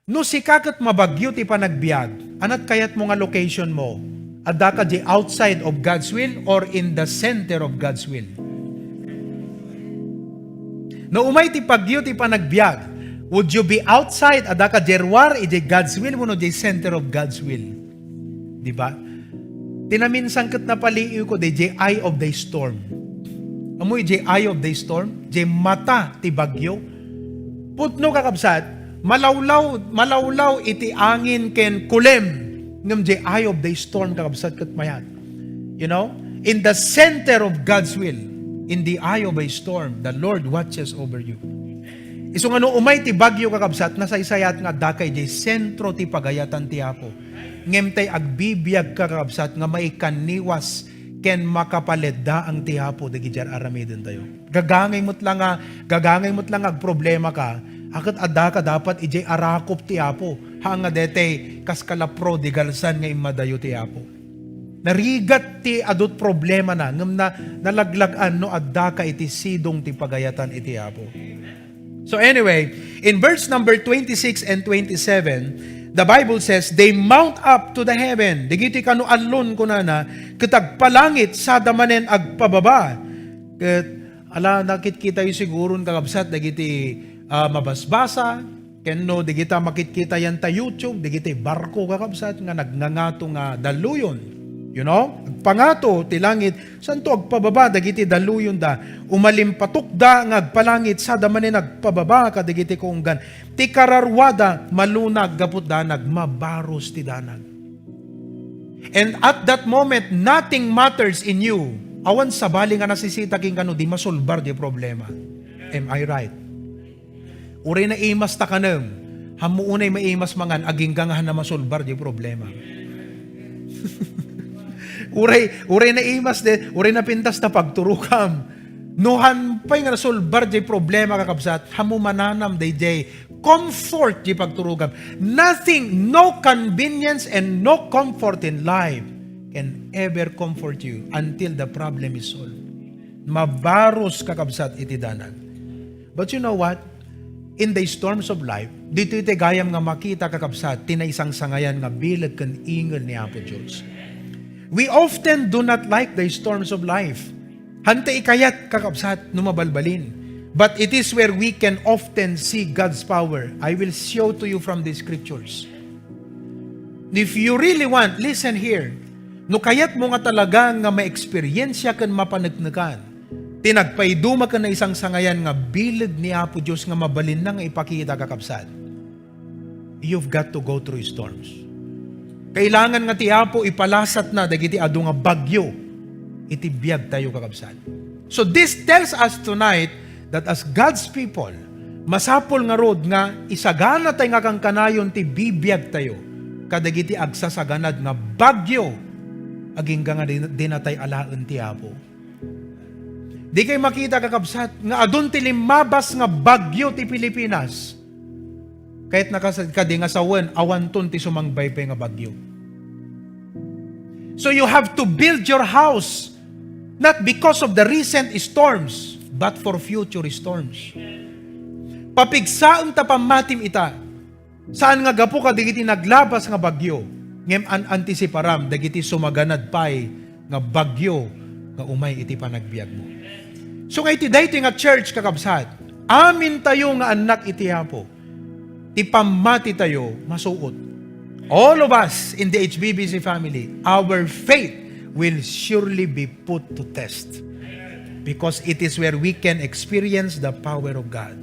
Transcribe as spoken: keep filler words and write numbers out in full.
No sika ket mabagyo ti panagbiag, anat kayatmo nga location mo? Addaka di outside of God's will or in the center of God's will? No umay ti bagyo ti panagbiag, would you be outside, addaka di ruar iti God's will wenno di center of God's will? Di ba? Tinaminsan ket napaliiwko di eye of the storm. Amoy di eye of the storm, di mata ti bagyo. Putno, kakabsat, malawlaw, malawlaw iti angin ken kulem, ngem di eye of the storm, kakabsat, ket mayat. You know, in the center of God's will, in the eye of a storm, the Lord watches over you. Isu nga no umay ti bagyo, kakabsat, nasaysayat nga addaka idiay sentro ti pagayatan ti Apo. Ngem tay agbibiag, kakabsat, nga maikanniwas ken makapaleddaang ti Apo dagiti aramidentayo. Gagangay met la nga, gagangay met la nga agproblema ka, a ket addaka dapat idiay arakop ti Apo. Haan nga detay kas kala prodigal son nga immadayo ti Apo. Narigat ti adut problemana, ngem na, nalaglag-an no addaka iti sidong ti pagayatan iti Apo. So anyway, in verse number twenty-six and twenty-seven, the Bible says, "They mount up to the heaven." Dagiti kano allon, kunana, ket agpalangit, sada manen agpababa. Ket, ala, nakitkitayo siguron, kakabsat, dagiti, ah, mabasbasa, ken no, dagita makitkita yan ta YouTube, dagiti barko, kakabsat, nga nagngangato nga dalluyon. You know? Agpangato ti langit, santo agpababa dagiti dalluyonda. Umalimpatokda nga agpalangit, sada manen agpababa kadagiti kaunggan. Ti kararuada, malunag gapu danag, mabarus ti danag. And at that moment, nothing matters in you. Awan sabali nga nasisita ken kano di masolbar di problema. Am I right? Uray naimas ta kanem, hammo unay maimas mangan, agingga nga han na masolbar di problema. Uray, uray naimas de, uray napintas ta pagturukam. No han pay nga nasolbar di problema, kakabsat, hammo mananam daydiay comfort di pagturukam. Nothing, no convenience and no comfort in life can ever comfort you until the problem is solved. Mabarus, kakabsat, iti danag. But you know what? In the storms of life, ditoy ti gayam nga makita, kakabsat, ti naisangsangayan nga bileg ken ingel ni Apo Dios. We often do not like the storms of life. Hanta ikayat, kakabsat, no mabalbalin. But it is where we can often see God's power. I will show to you from the scriptures. If you really want, listen here. No kayatmo nga talaga nga maeksperiensya ken mapaneknekan ti nagpaiduma ken naisangsangayan nga bileg ni Apo Dios nga mabalinna nga ipakita, kakabsat, you've got to go through storms. Kailangan nga ti Apo ipalasatna dagiti adu nga bagyo iti biagtayo, kakabsat. So this tells us tonight that as God's people, masapul ngarud nga isaganatayo nga kankanayon ti bibiagtayo kadagiti agsasaganad nga bagyo agingga nga di, dinatay alaen ti Apo. Dikay makita, kakabsat, nga adun ti limmabas nga bagyo ti Pilipinas. Kayatna kas-, kadi nga sawen, awanton ti sumangbay pay nga bagyo. So you have to build your house not because of the recent storms, but for future storms. Papigsaem ta pammatim ita. Saan nga gapu kadagiti naglabas nga bagyo, ngem an-antisiparam dagiti sumaganad pay nga bagyo nga umay iti panagbiagmo. So nga iti daytoy nga church, kakabsat, amintayo nga annak iti Apo. Ti pammatitayo masuot. All of us in the H B B C family, our faith will surely be put to test. Because it is where we can experience the power of God.